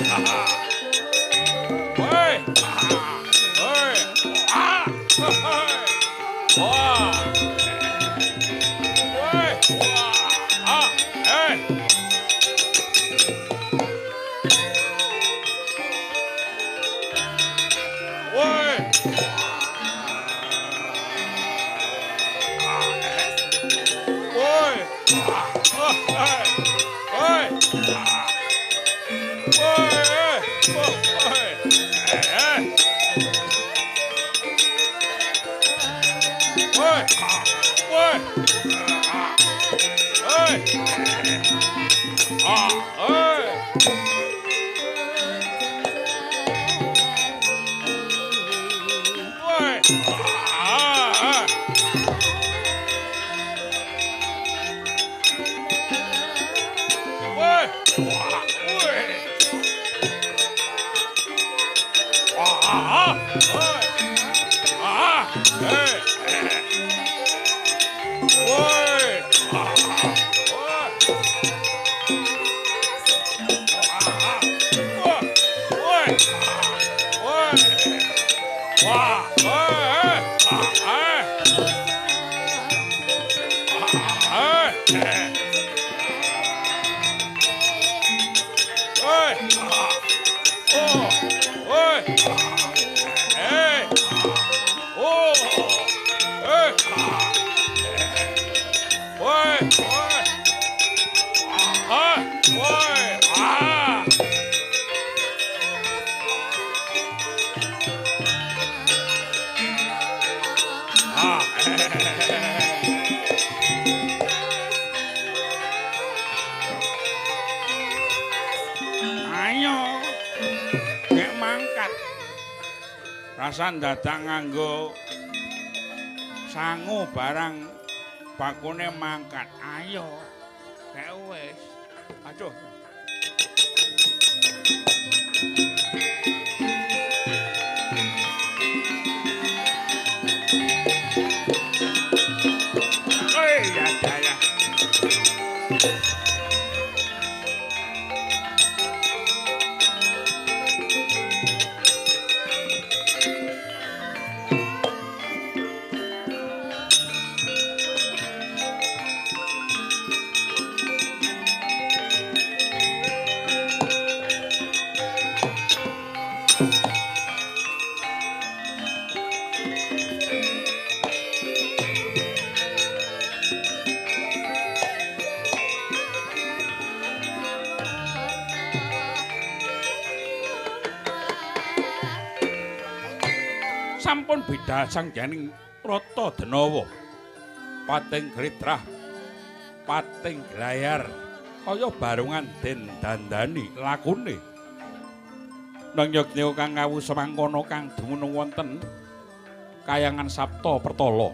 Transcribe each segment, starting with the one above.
Woi. Woi. Ah. Wah. Woi. Ah. Eh. Woi. Woi. Woi. Woi. Woi. Woi. Woi. Ah. Woi. Woi. Ah. Woi. Woi. Ah. Woi. Ah. Eh. Woi. Ah. Woi. Ah. Woi. Woi. Wah. Woi. Ah. Ah. Woi. Oh. Woi. Eh. Oh. Eh. Woi. Woi. Ah. Woi. Ah. Ah. Ayo. Nek mangkat. Rasan dadak nganggo sangu barang bakune mangkat. Ayo. Nek wis. Aduh. Oi, ya ya. Sampun bidhal sangyaning Rata Denawa. Pating gridrah, pating glayar, kaya barungan den dandani lakune. Nang yagnya kang ngawu semangkono kang dumunung wonten kayangan Sapta Pertala.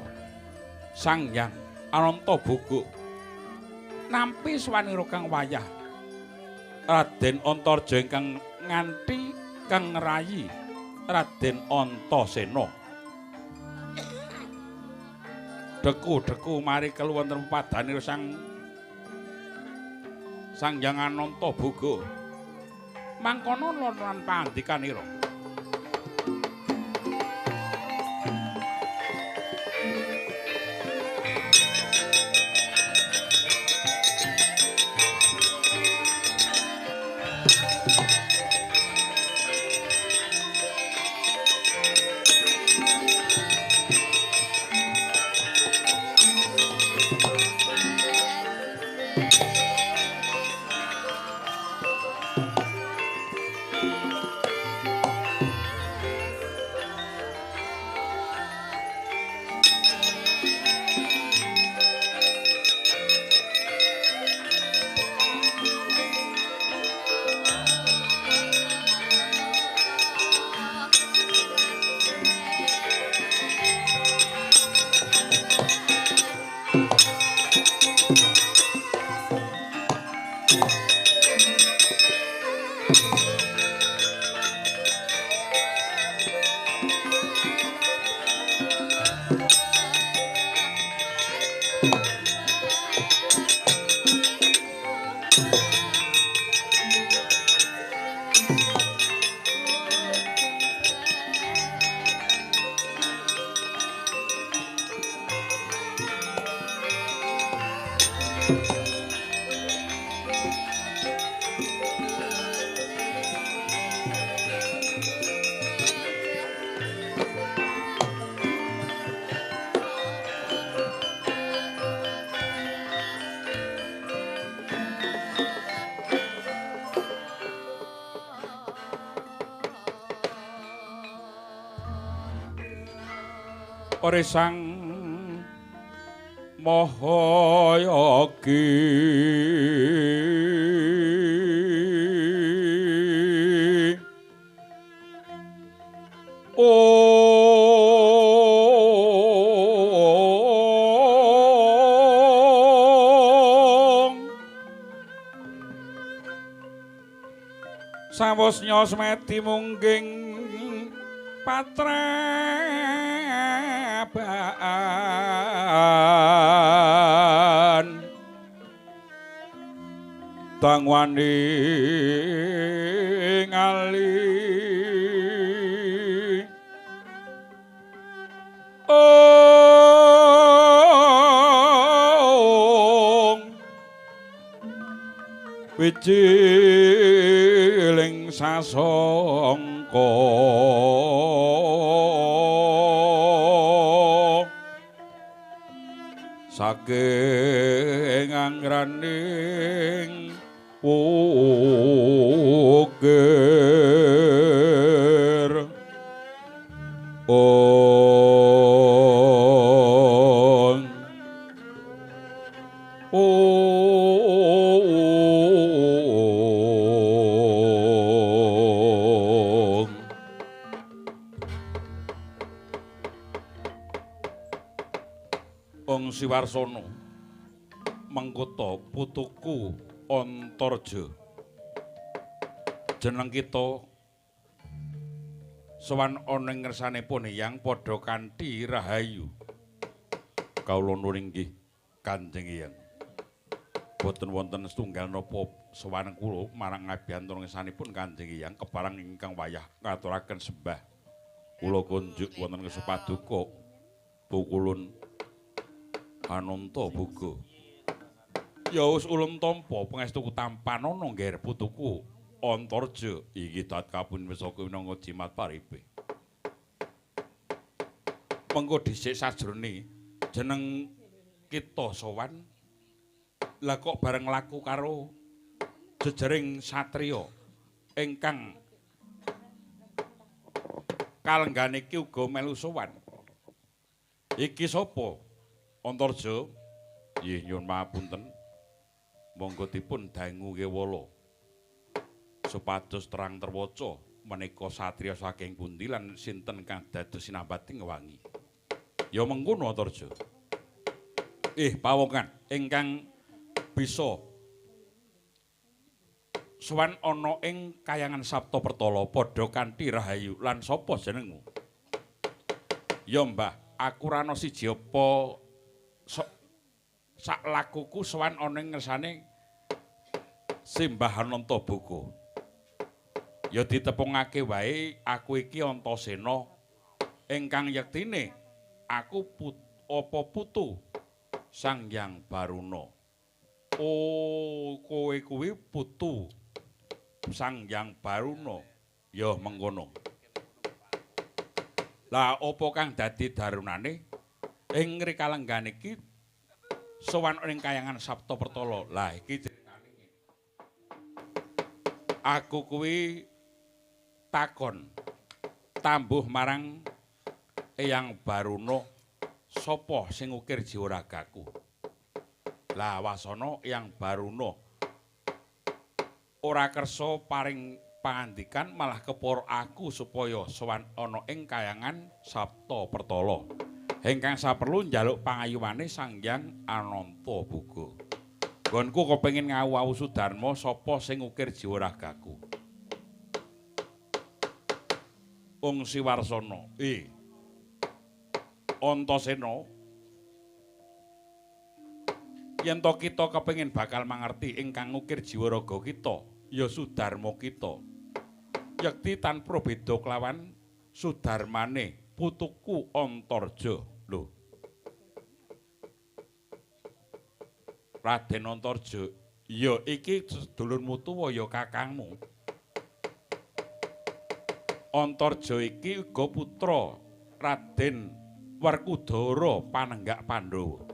Sang Hyang Ananta Boga nampi swanira kang wayah Raden Antarja ingkang nganti kang ngrayi Raden Antasena. Deku-deku mari kelu wonten padanira Sang Hyang Ananta Boga. Mangkono lan pangandikanira. Ore Sang Maha Yogi. Ong sawosnya semedi mungging patrabaan tangwani ngali. Ong wijiling sasongko saking anggraning ukir. Ong Ong Ong Siwarsono mengkota putuku Antarja. Jeneng kita sowan ana ing ngersanipun Hyang padha kanthi rahayu. Kawula nuwun inggih Kanjeng Hyang. Boten wonten setunggal napa sowan kula marang ngabiyantara ngersanipun Kanjeng Hyang keparang ingkang wayah ngaturaken sembah. Kula kunjuk wonten ngersa paduka pukulun Ananta Boga. Ya wis ulun tampa pangestuku tampanana ngger putuku Antarja. Iki dat kapun wisaka minangka jimat paripe. Mengko dhisik sajrone jeneng kita sowan lah kok bareng laku karo jejering satriya ingkang kalenggan iki uga melu sowan. Iki sapa? Antarja. Nggih nyuwun pamunten. Monggo dipun dangu kewala supados terang terwaca menika satriya saking pundi lan sinten kang dados sinambating wangi. Ya mengkono Antarja. Pawongan ingkang bisa sowan ana ing kayangan Sapta Pertala padha kanthi rahayu lan sapa jenengmu? Ya Mbah, aku rana siji apa sak lakuku sowan ana ing ngersane Simbah Ananta Boga. Ya ditepungake wae aku iki Antasena ingkang yektine aku apa putu Sang Hyang Baruna. Oh, kowe kuwi putu Sang Hyang Baruna. Ya mengkono. Lah apa kang dadi darunane ing rikalenggan iki sowan ing kayangan Sapta Pertala. Lah iki critane. Aku kuwi takon tambuh marang Eyang Baruna sapa sing ngukir jiwa ragaku. Lah wasana Eyang Baruna ora kersa paring pangandikan malah kepara aku supaya sowan ana ing kayangan Sapta Pertala. Ingkang saperlu njaluk pangayuwane Sang Hyang Ananta Boga. Nggonku kepengin ngawu-awu Sudarma sapa sing ngukir jiwa ragaku. Ong Siwarsana, Antasena, yen to kita kepengin bakal mangerti ingkang ngukir jiwa raga kita, ya Sudarma kita. Yekti tanpa beda kelawan Sudarmane putuku Antarja. Lho. Raden Antarja, ya iki sedulurmu tuwa ya kakangmu. Antarja iki uga putra Raden Werkudara panenggak Pandhawa.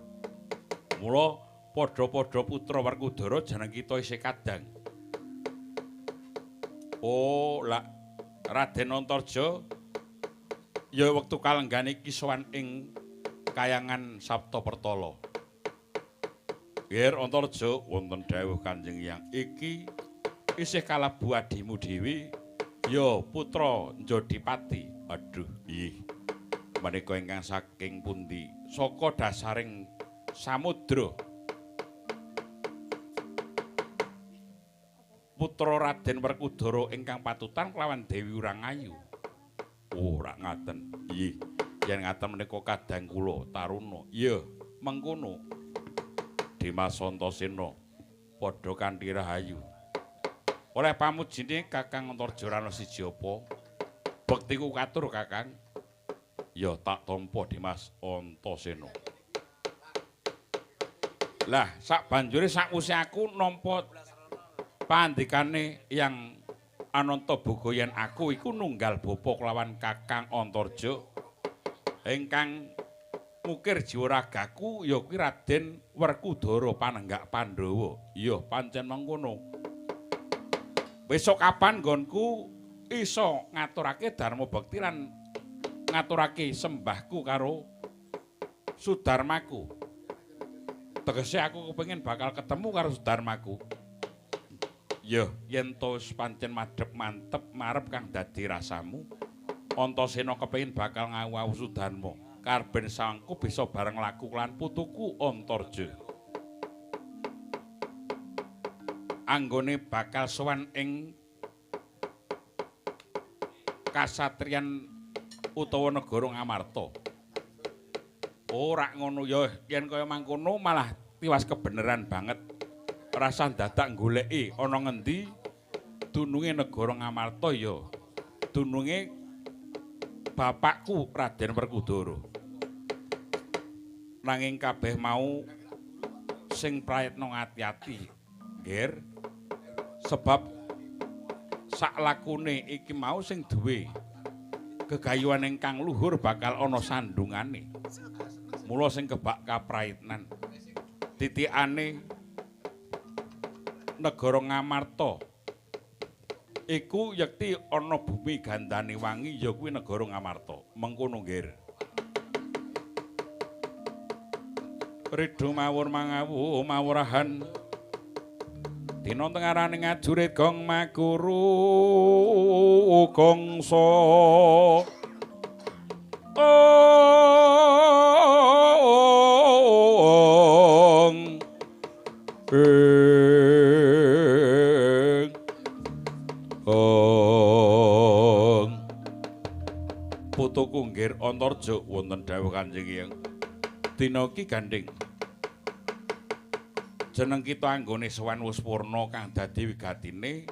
Mula padha-padha putra Werkudara jeneng kita isih kadang. Oh, lah Raden Antarja ya wektu kalenggan iki sowan ing Kayangan Sabta Pertala. Ger Antarja wonten dawuh Kanjeng Hyang iki isih kalebu adimu dhewe ya putra Njodipati. Aduh, ih. Menika ingkang saking pundi? Saka dasaring samudra. Putra Raden Werkudara ingkang patutan kelawan Dewi Urangayu. Oh, ora ngaten. Ih, yen ngaten menika kadang kula taruna. Iya, mengkono. Dimas Antasena padha kanthi rahayu. Oleh pamujine Kakang Antarja rana siji apa? Bektiku katur Kakang. Ya tak tampa Dimas Antasena. Lah sak banjure sakwise aku nampa pandikane yang Anantaboga yen aku iku nunggal bapa kelawan Kakang Antarja ingkang mukir jiwa ragaku ya kuwi Raden Werkudara panenggak Pandhawa. Ya pancen mengkono. Besok kapan nggonku iso ngaturake dharma bekti lan ngaturake sembahku karo Sudarmaku. Tegese aku kepengin bakal ketemu karo Sudarmaku. Ya, yen to wis pancen madhep mantep marep kang dadi rasamu, Antasena kepengin bakal ngawu-awu Sudarma. Karben sangku bisa bareng laku lan putuku Antarja. Anggone bakal sowan ing kasatriyan utawa negara Ngamarta. Ora ngono ya, yen kaya mangkono malah tiwas kebeneran banget. Rasa dadak goleki ana ngendi dununge negara Ngamarta ya dununge bapakku Raden Werkudara. Nanging kabeh mau sing prayitna ati-ati, Ngger. Sebab sak lakune iki mau sing duwe gegayuhan ingkang luhur bakal ana sandungane. Mula sing kebak kaprayitnan. Titikane negara Ngamarta iku yekti ana bumi gandane wangi ya kuwi negara Ngamarta. Mengkono nggir. Ridho mawur mangawu mawurahan dina tengarane ngajurit gong makuru gongso. Ong ing ong putuku nggir Antarja wonten dawuh Kanjeng Hyang. Dina iki gandhing jeneng kita anggone sowan wis purna kang dadi wigatine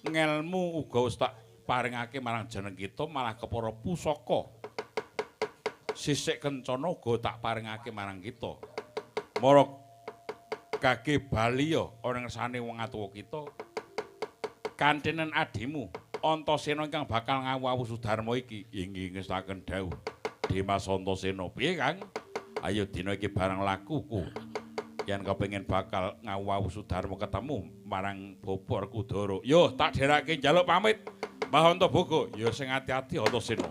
ngelmu uga wis tak paringake marang jeneng kita malah kepara pusaka sisik kencana uga tak paringake marang kita. Mara gage baliya ana ngersane wong atuwa kita kanthenen adimu Antasena ingkang bakal ngawu-awu Sudarma iki inggih ngestaken dawuh Dimas Antasena. Piye Kang? Ayo dina iki barang lakuku. Yen kepengin bakal ngawu-awu Sudarma ketemu marang Bapa Werkudara. Yo tak dherake njaluk pamit Mbah Antaboga. Ya sing ati-ati Antasena.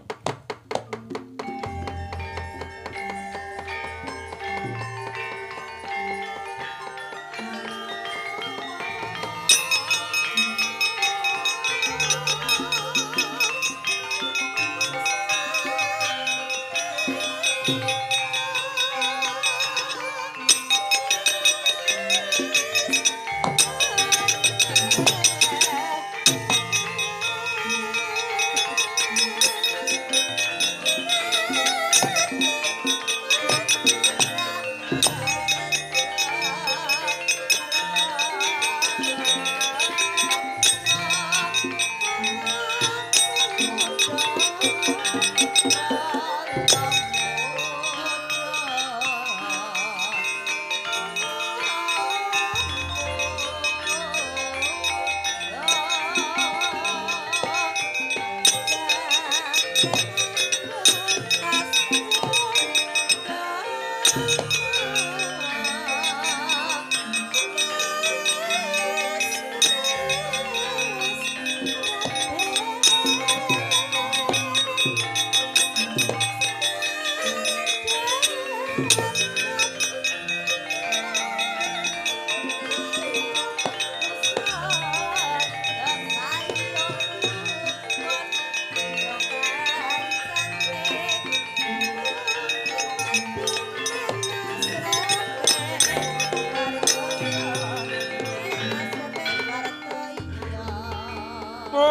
Ong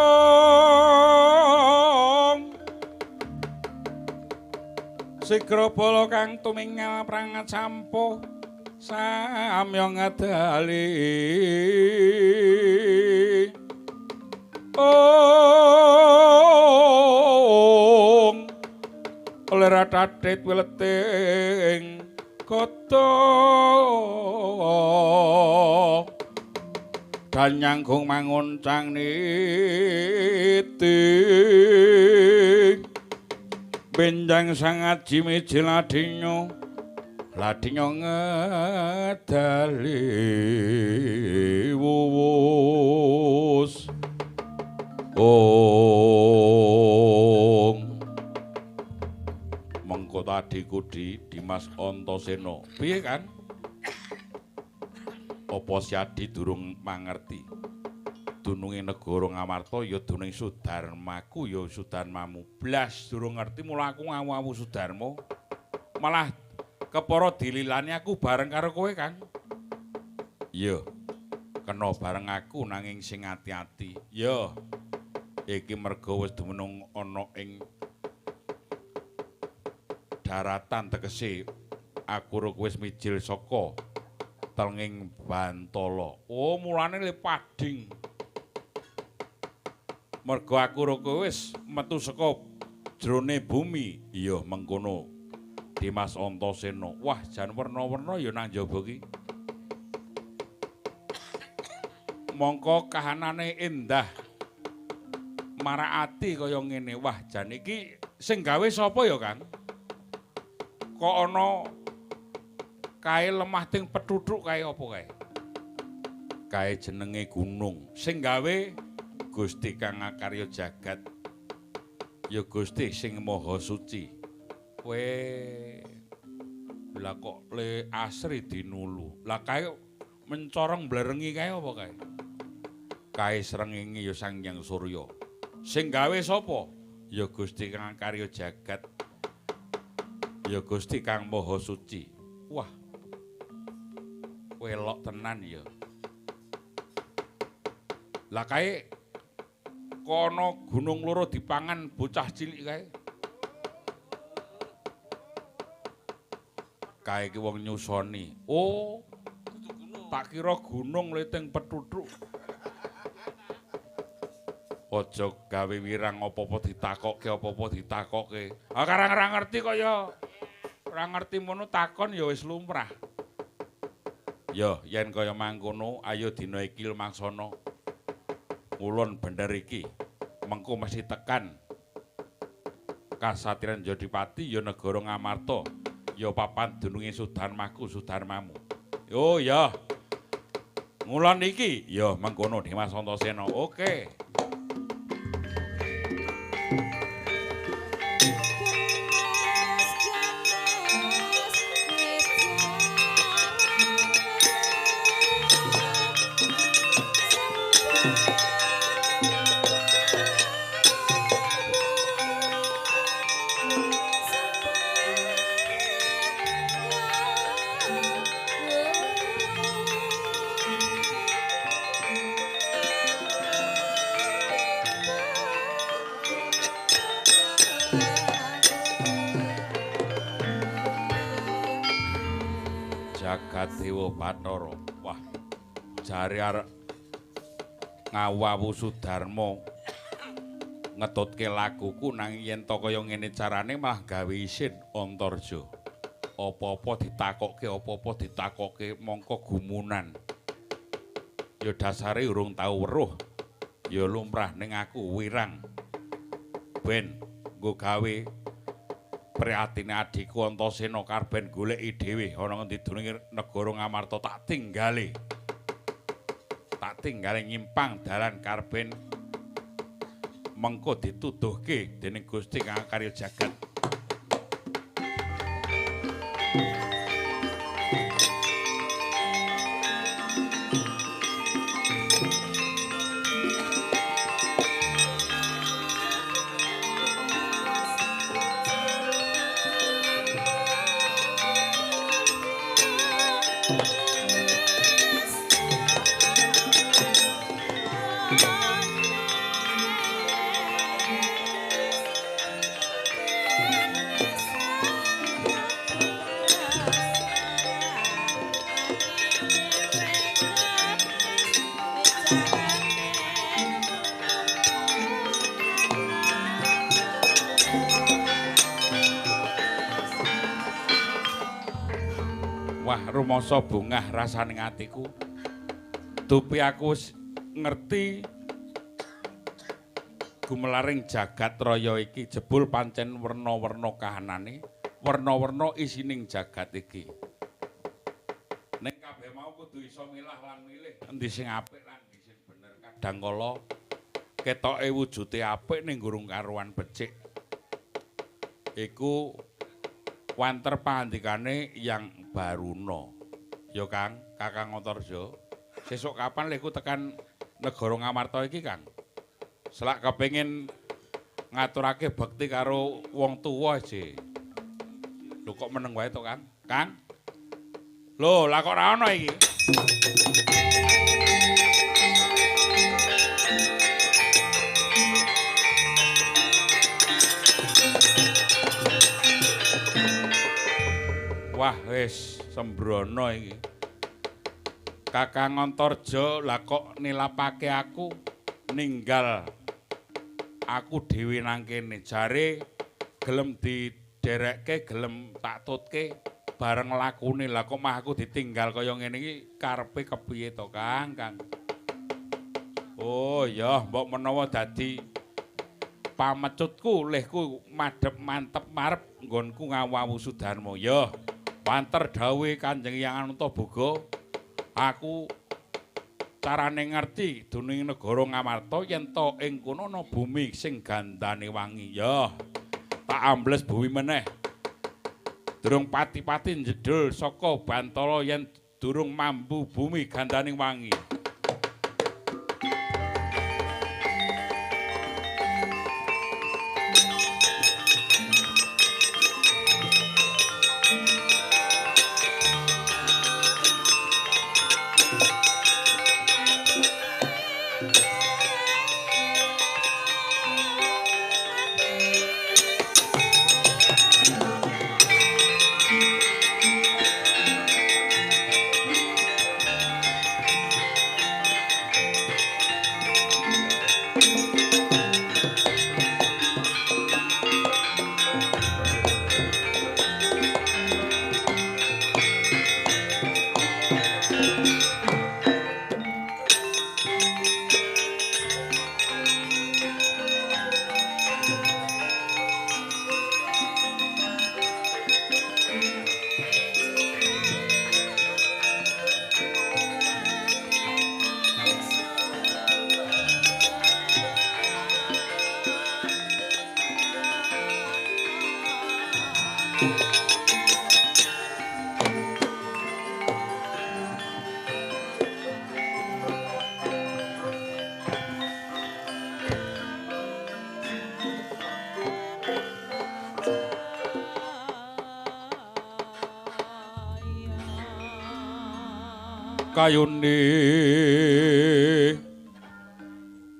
sigra bala kang tumingal prangat sampuh samya ngedali. Ong leratatit wileting kota danyanggung manguncang niti benjang sangaji miji ladinyo ladinyo ngedali wuwus. Ong mengko tadi kudi Dimas Antasena piye kan? Apa Siadi durung mangerti? Dununge negara Ngamarta ya dunung Sudarmaku ya Sudarmamu. Blas durung ngerti mula aku ngawu-awu Sudarma. Malah kepara dililani aku bareng karo kowe, Kang. Iya. Kena bareng aku nanging sing ati-ati. Ya. Iki merga wis dumunung ana ing daratan tegese aku wis mijil saka tenging Bantala. Oh, mulane le pading. Merga aku wis metu saka jrone bumi. Iya, mengkono. Dimas Antasena. Wah, jan werna-werna ya nang njaba iki. Mongko kahanane endah. Marak ati kaya ngene. Wah, jan iki sing gawe sapa ya, Kang? Kok ana kae lemah ting petuthuk kae apa kae? Kae jenenge gunung. Sing gawe Gusti Kang Akarya jagat. Ya Gusti sing Maha Suci. Kowe lah kok le asri dinulu. Lah kae mencorong mblerengi kae apa kae? Kae srengenge ya Sang Hyang Surya. Sing gawe sapa? Ya Gusti Kang Akarya jagat. Ya Gusti Kang Maha Suci. Wah. Welok tenan ya. Lah kae kono gunung loro dipangan bocah cilik kae. Kae iki wong nyusoni. Oh, tak kira gunung leting petuthuk. Aja gawe wirang apa-apa ditakokke, apa-apa ditakokke. Ah karang ora ngerti kok ya. Ora ngerti mono takon ya wis lumrah. Ya, yen kaya mangkono, ayo dina iki lumangsana. Ngulon bener iki. Mengko mesti tekan Kasatriyan Jodipati ya negara Ngamarta, ya papan dununge Sudarmaku Sudarmamu. Oh ya. Ngulon iki ya mengkono Dimas Antasena. Oke. Dewa Bathara. Wah, jare arek ngawu-awu Sudarma ngetutke laguku nanging yen to kaya ngene carane malah gawe isin Antarja. Apa-apa ditakokke, apa-apa ditakokke mongko gumunan. Ya dasare urung tau weruh. Ya lumrah ning aku wirang. Ben nggo gawe prihatine adhiku Antasena karben goleki dhewe ana ngendi dununge negara Ngamarta tak tinggale. Tak tinggale nyimpang dalan karben mengko dituduhke dening Gusti Kang Akarya jagat. Wah, rumangsa bungah rasane atiku. Dupi aku ngerti gumelaring jagat raya iki jebul pancen werna-werna kahanane, werna-werna isining jagat iki. Ning kabeh mau kudu iso milah lan milih endi sing apik lan endi sing bener. Kadang kala ketoke wujude apik ning gurung karuan becik. Iku wanter pangandikane Yang Baruna. Ya Kang, Kakang Antarja. Sesuk kapan lehku tekan negara Ngamarta iki, Kang? Selak kepengin ngaturake bekti karo wong tuwa aja. Lho kok meneng wae to, Kang? Kang? Lho, lah kok ora ana iki? Wah, wis sembrono iki. Kakang Antarja lah kok nilapake aku ninggal aku dhewe nang kene. Jare gelem diderekke, gelem tak tutke bareng lakune. Lah kok mah aku ditinggal kaya ngene iki karepe kepiye to, Kang? Kang. Oh ya, mbok menawa dadi pamecutku lehku madhep mantep marep nggonku ngawu Sudarma. Ya, wanter dawuhe Kanjeng Hyang Anantaboga. Aku carane ngerti duning negara Ngamarta yen to ing kono ana bumi sing gandane wangi. Ya, tak ambles bumi meneh. Durung pati-pati njedhul saka bantala yen durung mambu bumi gandane wangi. Kayune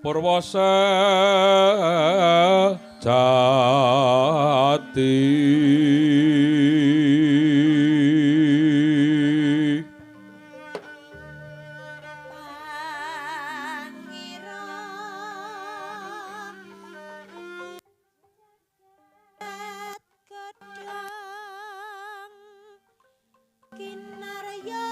Purwasa jati kinarya.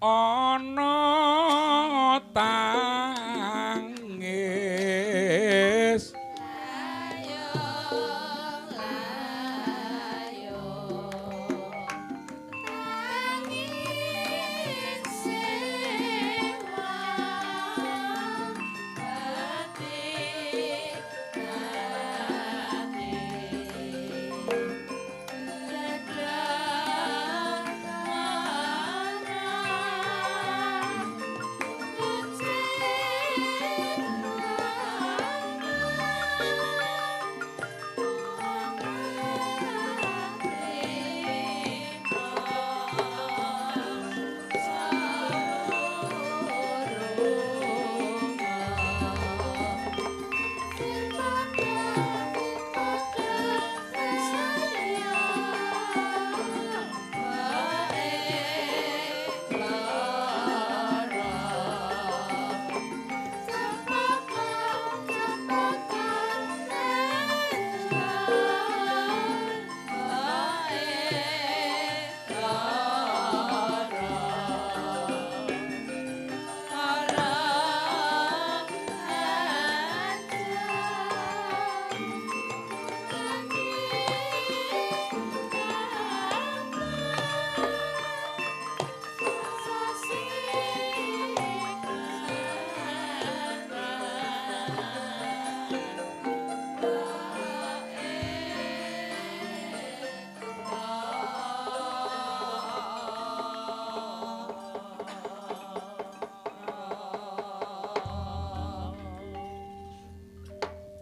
Ana tangis layung layung tangis sewa ati ati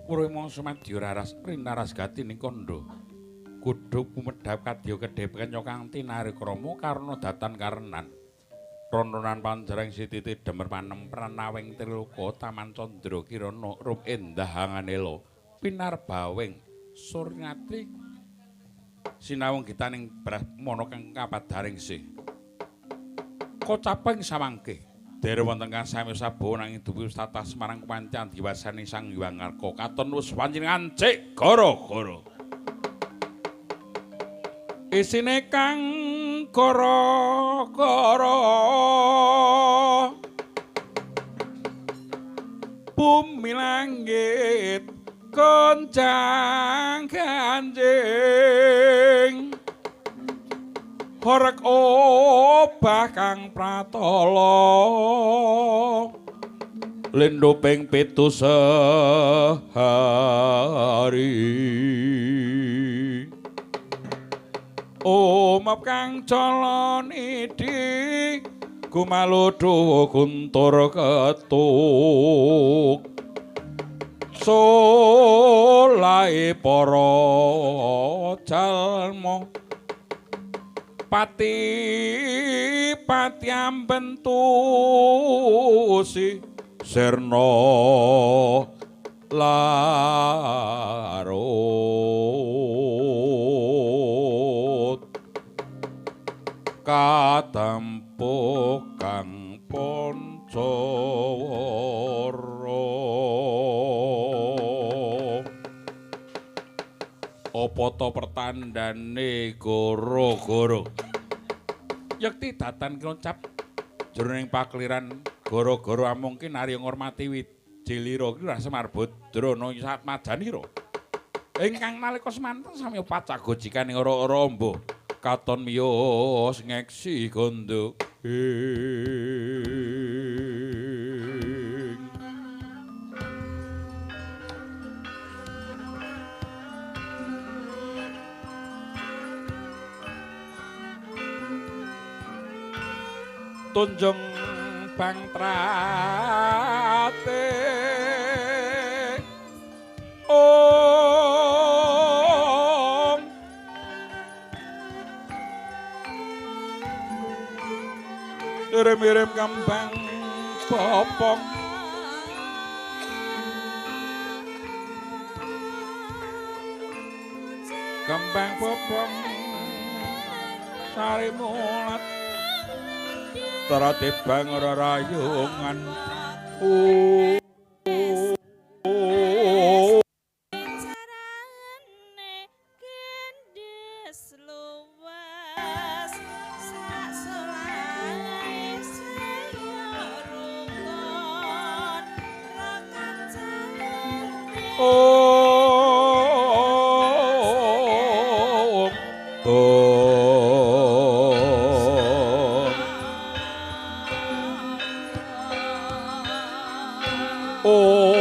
Purwa sumadya raras rinaras gati ning kandha. Godhog pumedhap kadya kedhep kenya kang tinarikrama karna datan karenan. Ronronan panjereng sititi demer panem pranawing triloka taman candra kirana rup endah anganela pinarbawing suryatri sinawung gitaning brahmana kang kapadaring sih. Kocaping samangke dèrè wonten kang sami sabawa nanging dupi tatah Semarang kepancan diwasani Sang Hyang Ngarka katon wis panjenengan cek gara-gara. Isine kang gara-gara bumi langit goncang ganjing horeg obah kang pratala lindho ping 7 sehari omap kang cala nidhi gumaludhu guntur ketuk solahe para jalma pati pati ambentusi sirna larut katempo kang pancawara. Apa ta pertandane goro-goro? Yekti datan kloncap jroning pakliran goro-goro amung kinarya ngurmati Wijilira ki Semar Badrana Satmajanira. Ingkang nalika semanten sami pacak gojikaning ora-ora amba katon miyos ngeksi gondo. Tunjung bangtrate om irim-irim kembang popong kembang popong sari mulat tratibang rarayungan. Carane gendhes luwes sak solahe. Om Om Om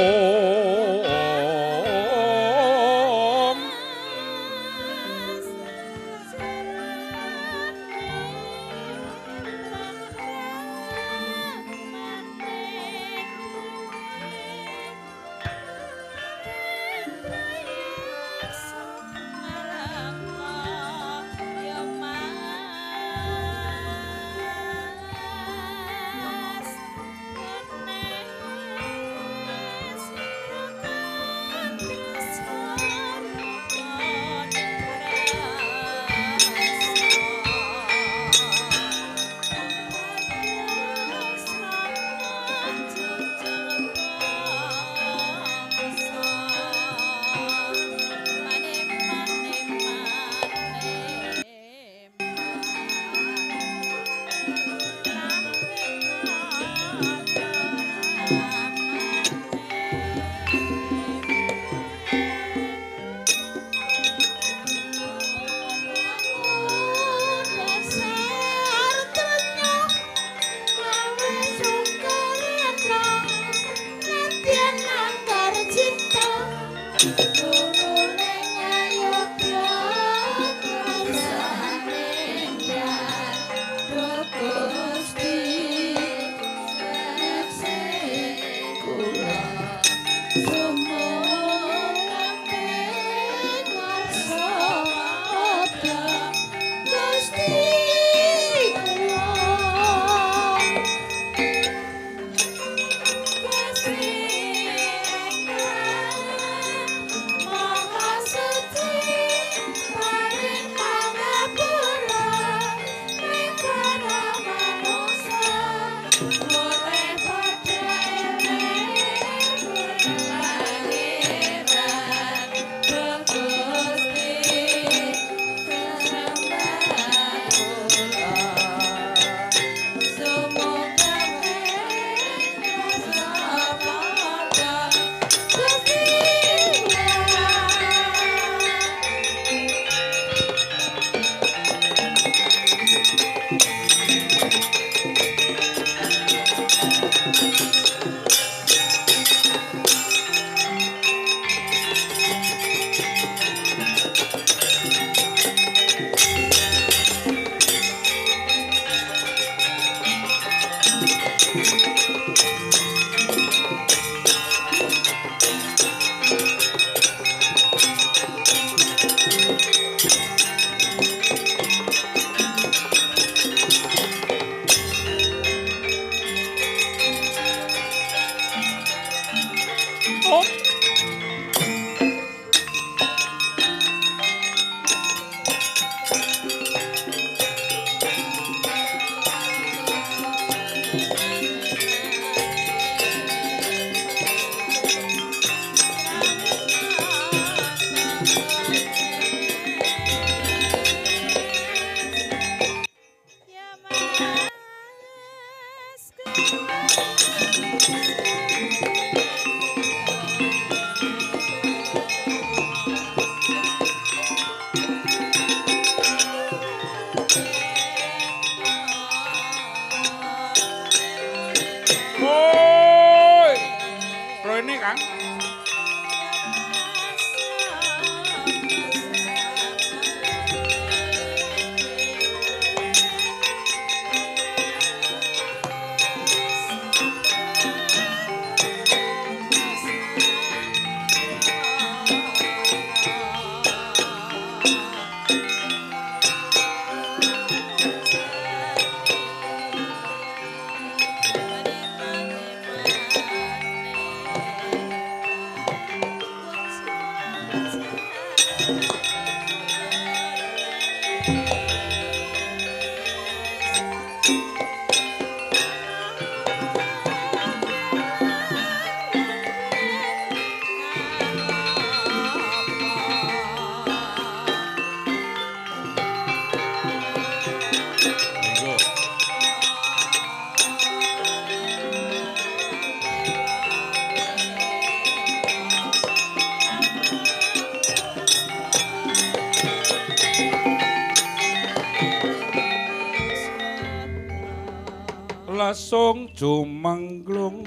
Lesung jumengglung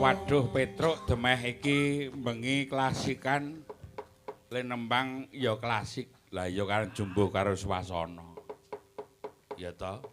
Waduh Petruk demeh iki bengi klasikan le nembang ya klasik. Lah ya kan jumbuh karo swasana. Ya toh?